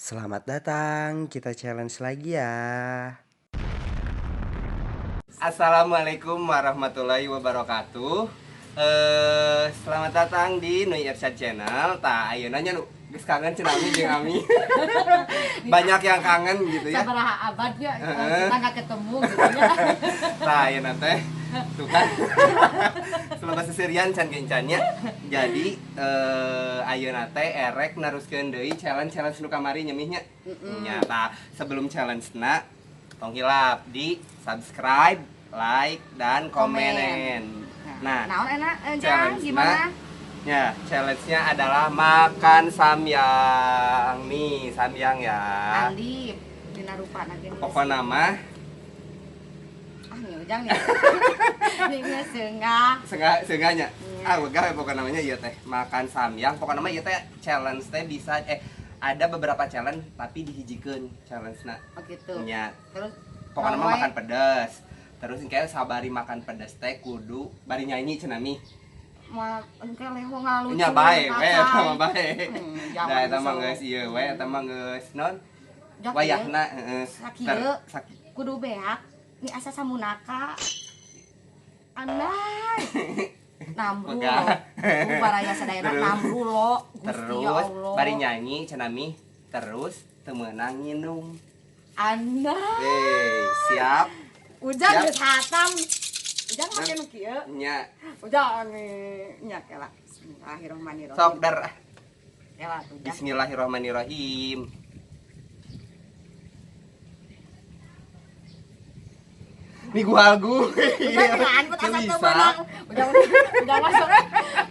Selamat datang, kita challenge lagi ya. Assalamualaikum warahmatullahi wabarakatuh. Selamat datang di Nui Irsyad Channel. Tah, ayeuna nya nu geus kangen cenah Ami jeung Ami. Banyak yang kangen gitu ya. Sabaraha abad ya kita nggak ketemu gitu ya. Tah, ayeuna teh tuh kan. Selama seserian can gencannya. Jadi ayeuna teh erek naruskeun deui challenge-challenge nu kamari nya, Mi, nya. Nya, tah, sebelum challenge na tong hilap di subscribe, like dan komen. Nah, naon enak Jang, challenge gimana? Ya, challenge-nya adalah makan samyang. Nih, samyang ya. Andi dina rupa nanti. Pokoknya mah Ah, nih Ujang nih. Nih sengah. Sengah sengahnya. Iya. Ah, wegah we pokoknya namanya ieu teh. Makan samyang. Pokoknya mah ieu teh challenge teh bisa ada beberapa challenge tapi dihijikeun challenge-na. Oh gitu. Nya, Terus pokoknya mah naon wae? Makan pedas. Terus kayak sabari makan pedas teh kudu bari nyanyi cenah, Mi. Mah engke leho ngalucu. Nya bae we eta mah bae. Jangan Da eta mah so. Geus ieu we, eta mah geus non Jok, wayahna heeh. Sakieu. Kudu beak. Nih asa samunaka. Andai. Namru Megah. lo. Baraya sadayana Terus. namru lo. Gusti ya Terus Allah. bari nyanyi cenah, Mi, terus teu meunang nginum. Andai. Eh, siap. Ujang Siap. geus hatam. Ujang make nu kieu. Nya, Ujang nih nya kela. Bismillahirrahmanirrahim. Sok der. Kela tuh Ujang. Bismillahirrahmanirrahim. Nih gua algu. Ujang kan asa teu Bisa. meunang. Ujang ujang masuk.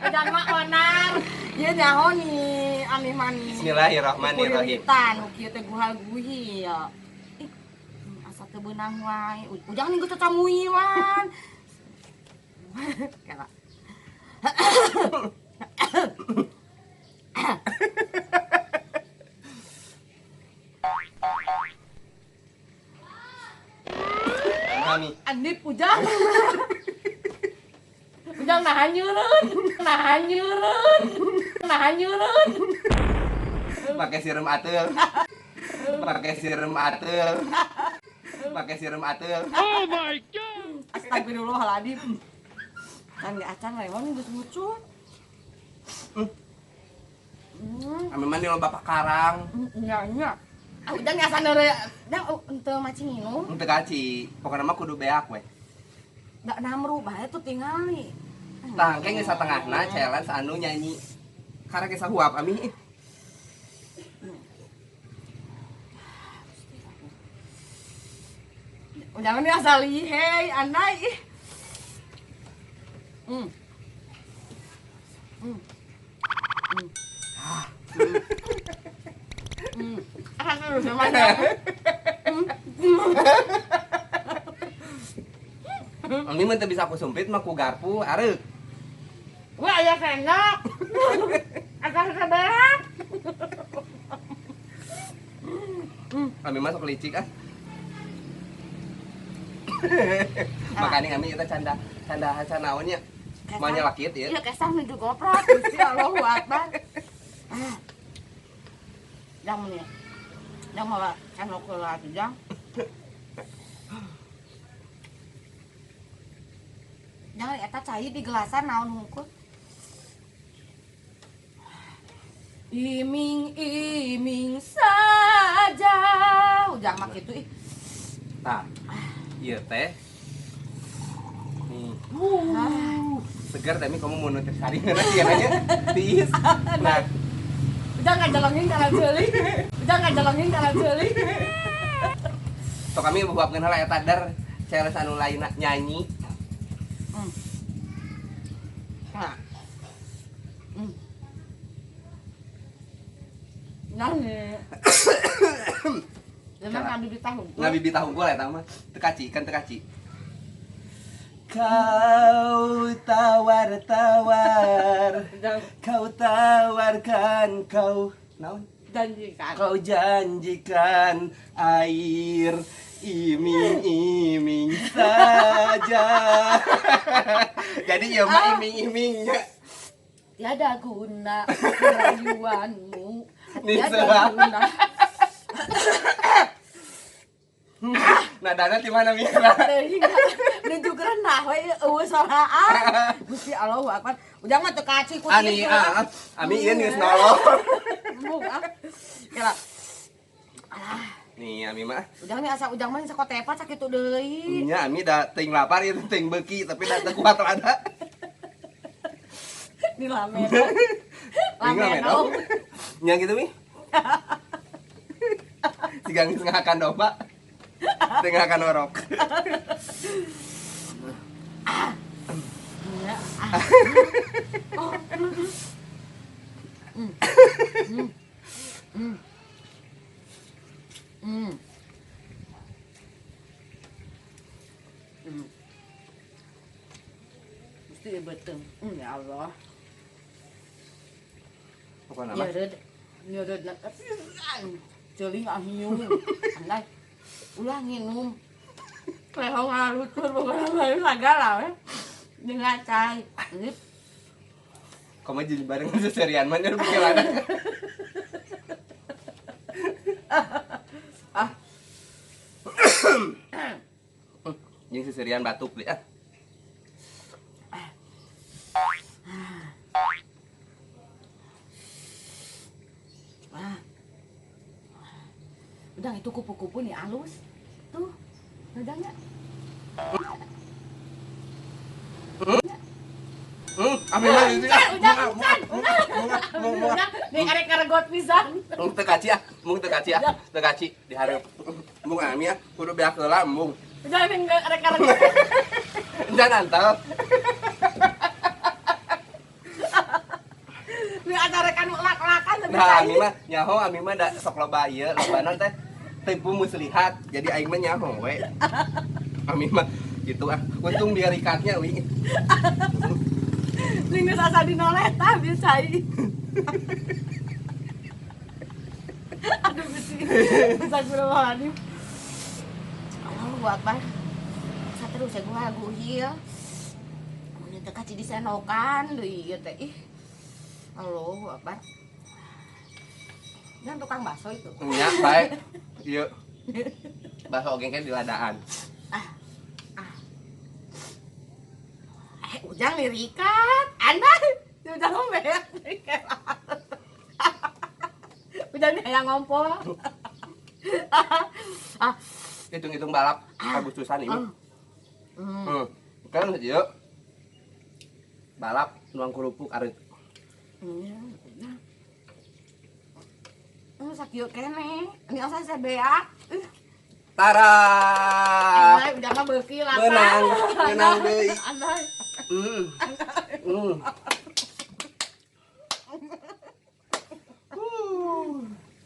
Ujang mah onar. Ieu nyaho nih ami mani. Bismillahirrahmanirrahim. Kurilitan nu kieu teh guhal guhil. Ih, asa teu beunang wae. Ujang nih geus camuilan. Kela. Mami. Andip Ujang. Ujang nahan nyeureun, nahan nyeureun, nahan nyeureun. Pakai serum atul. Pakai serum atul. Pakai serum atul. Astagfirullahaladzim. Kan gak acan lewat nih geus lucu. Ami mah lo bapak karang. Nya nya. Ah, Ujang asa neure, Jang henteu maci nginum. Henteu kaci. Pokoknya mah kudu beak we. Da namru bae tuh tingali. Tah, engke geus satengahna challenge anu nyanyi. Karek geus sahuap Ami. Ujang ini asal lihei, andai ih. Ah, terus mana? Ami mah teu bisa ku sumpit mah ku garpu areuk. Wah, aya sendok. Akar seberat. Ami mah sok licik ah. Makanya Ami kita canda canda haca naon nya. Mau nyelakit ya. Iya, kesah menuju goprot. Gusti Allahu Akbar. Ah. Jang nih. Jang malah sendok heula atuh, Jang. Jang eta cai di gelasan naon hungkul. Iming-iming saja. Ujang mah kitu ih. Tah. Ieu teh. Nih. Ah. Segar tapi kamu mau nutrisari ngeunah sih nanya. Tiis. Nah, Ujang ngajalongin kana ceuli. Ujang ngajalongin kana ceuli. Sok kami huapkeun heula eta der challenge anu lain nyanyi. Nah. Nyanyi. Memang ngabibitah hungkul. Ngabibitah hungkul eta mah. Teu kaci, kan teu kaci. Kau tawar-tawar, kau tawarkan, kau naon? Janjikan. Kau janjikan air iming-iming saja. Jadi ya mah iming-imingnya. Tiada guna rayuanmu. Nih, Tiada Sela. guna. Nadana di mana Mira? Teuing nunjuk rendah we eueuh soraan. Gusti Allahu Akbar. Ujang mah teu kaci ku Ani ah, ami ieu geus nolong. Embung ah. Kela. Alah, Nih ami mah. ujang nih asa ujang mah sakotepat sakitu deui. Nya ami da teuing lapar ieu teuing beuki tapi da teu kuat rada. Di lamen. Lamen dong. Nya gitu mi. Siga geus ngahakan domba. Teu ngahakan orok. Ya, ah. Oh. Hmm. Hmm. Hmm. Hmm. Hmm. Mesti beteng. Ya Allah. Pokona mah. Nyereud. Nyereud na. Ceuling ah nyium. Andai. Ulah nginum. Lehong ngalutur pokoknya baru sagala we. Jeung ngacai. Ini Komo jadi bareng seserian mah nya beuki lada. Ah. Jeung seserian batuk deh ah. Ah. Udang itu kupu-kupu nih halus. Tuh. Udangnya. Ami mah ini ah. Udah, udah. Nih arek karegot pisan. Mung teu kaci ah, mung teu kaci ah, teu kaci dihareup. Mung ami ah, kudu beak heula embung. Udah nih arek karegot. Jangan antal. Nih acara kanu lak-lakan tapi Nah, ami mah nyaho ami mah da sok loba ieu, lobana teh tipu muslihat. Jadi aing mah nyaho we. Ami mah gitu ah. Untung dia rikatnya wi. Nih geus asa dinoleh tah bisa ieu. Aduh besi. Astagfirullahaladzim. Allahu Akbar. Saterus ya gua guhil. Mun teu kaci disenokan deui ieu teh. Ih. Allahu Akbar. Dan tukang bakso itu. Nya bae. Ieu. Bakso oge kan di ladaan. Ah. Ah. Ujang lirikan. Anda ujang beak. Ujang nih yang ngompol. Ah. Hitung-hitung balap Agustusan ini. Kan ieu. Balap nuang kerupuk areut. Iya. Sakieu keneh. Ini asa saya beak. Tara. Andai udah mah beuki lapar. Menang, menang deui. Andai.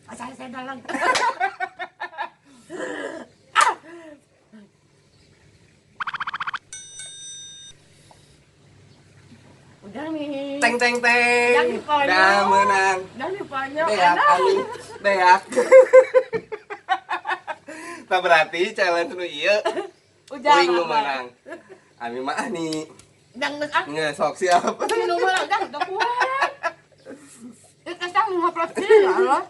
Asa saya dalang. Udah nih. Teng teng teng. Udah menang. Udah dipanyok. Beak ami, beak. Nah berarti challenge nu ieu uing nu menang. Ami mah ani. Dang geus ah. Nge sok siap. Minum heula dang teu kuat. Ieu kesang ngoprot sih ya Allah.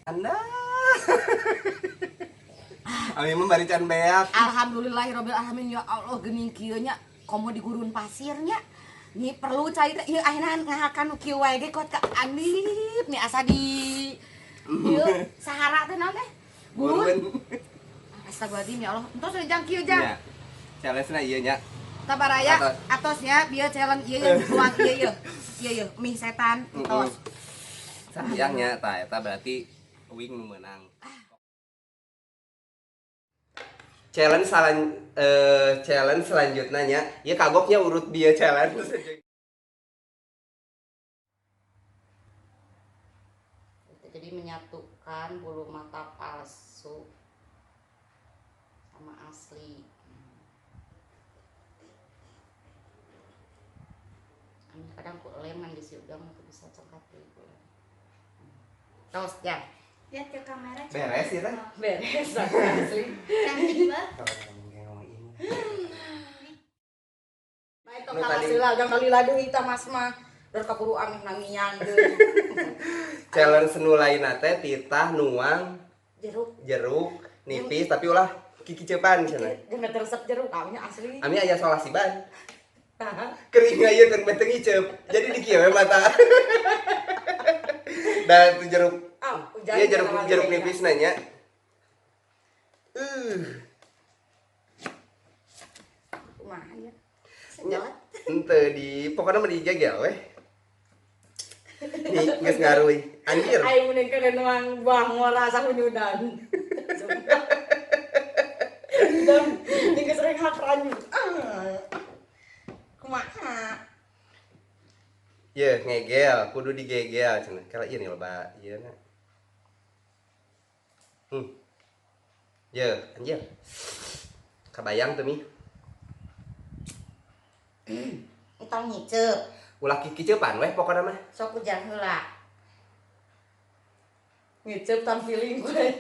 Anda. Ami mah bari can beak. Alhamdulillahirabbil alamin ya Allah geuning kieu nya komo di gurun pasirnya. Nih perlu cai teh ieu ayeuna ngahakan nu kieu wae ge kot ka Anip nih asa di ieu Sahara teh naon teh? Gurun. Astagfirullahaladzim ya Allah. Entos jang kieu jang. Nya. Challenge-na ieu nya. Tabaraya atosnya bieu challenge ieu ieu tuang ieu ieu. Ieu ieu mie setan entos. Sayangnya tah eta berarti wing nu meunang. Challenge challenge selanjutnya nya, ieu kagoknya urut bieu challenge. Jadi menyatukan bulu mata palsu sama asli. Ini kadang ku leman di si udang aku bisa cengkat deh. Terus ya. Lihat ke kamera. Beres ya teh? Beres asli. Cantik banget. Baik tong kawas heula, jangan kali ladu eta Mas mah. Dari kaburu ameh nangian deui. Challenge nu lainna teh titah nuang Jeruk. Jeruk nipis tapi ulah kikiceupan cenah. Jeung resep jeruk ameh asli. Ami aya solasiban. Kering aya keur benteng ngiceup. Jadi di kieu we mata. Dan itu jeruk. Ah, hujan Iya jeruk jangan jeruk lagi. nipis nanya. Kumaha ya? Sedot. Ente di pokoknya mah digegel weh. Nih, geus ngaruy. Anjir. Aing mending kana nuang buah ngora sahunyudan. Dan tinggal sering hak ranyu. Ah. Kumaha? Ye, ngegel, kudu digegel cenah. Kala ieu nih loba ieu na. Ye, anjir. Kabayang teu mi? Entong ngiceup. Ulah kikiceupan weh pokona mah. Sok hujan heula. Ngiceup tan feeling gue.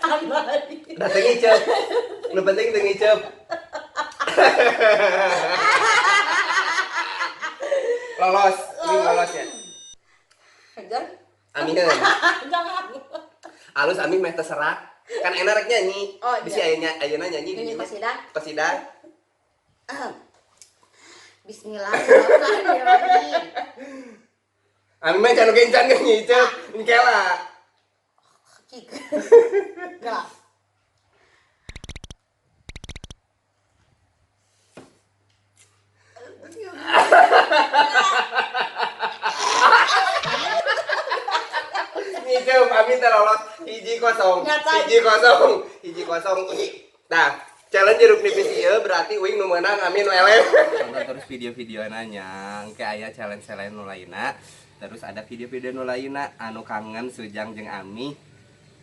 Amai. Udah teu ngiceup. Nu penting teu ngiceup. Lolos, ini lolos ya. Jangan. Amineun. Jangan. Alus Amin meh terserak. Kan enak rek nyanyi. Oh, iya. Bisi ayeuna ayeuna nyanyi Nyanyi di dinya. kasidah. Kasidah. Bismillahirrahmanirrahim. Amin mah can oge encan ge ngiceup. Engkela. Cik. Gelap. Ngiceup Amin teh lolos 1-0. Nyata. 1-0. 1-0. Nah, challenge jeruk nipis ieu berarti uing nu meunang Amin nu eleh. Tonton terus video-video nanya, engke aya challenge-challenge nu lainna. Terus ada video-video nu lainna anu kangen Sujang jeung Ami.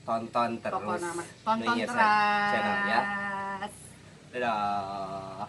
Tonton terus. Pokokna mah tonton Nu ieu terus. Channel ya. Dadah.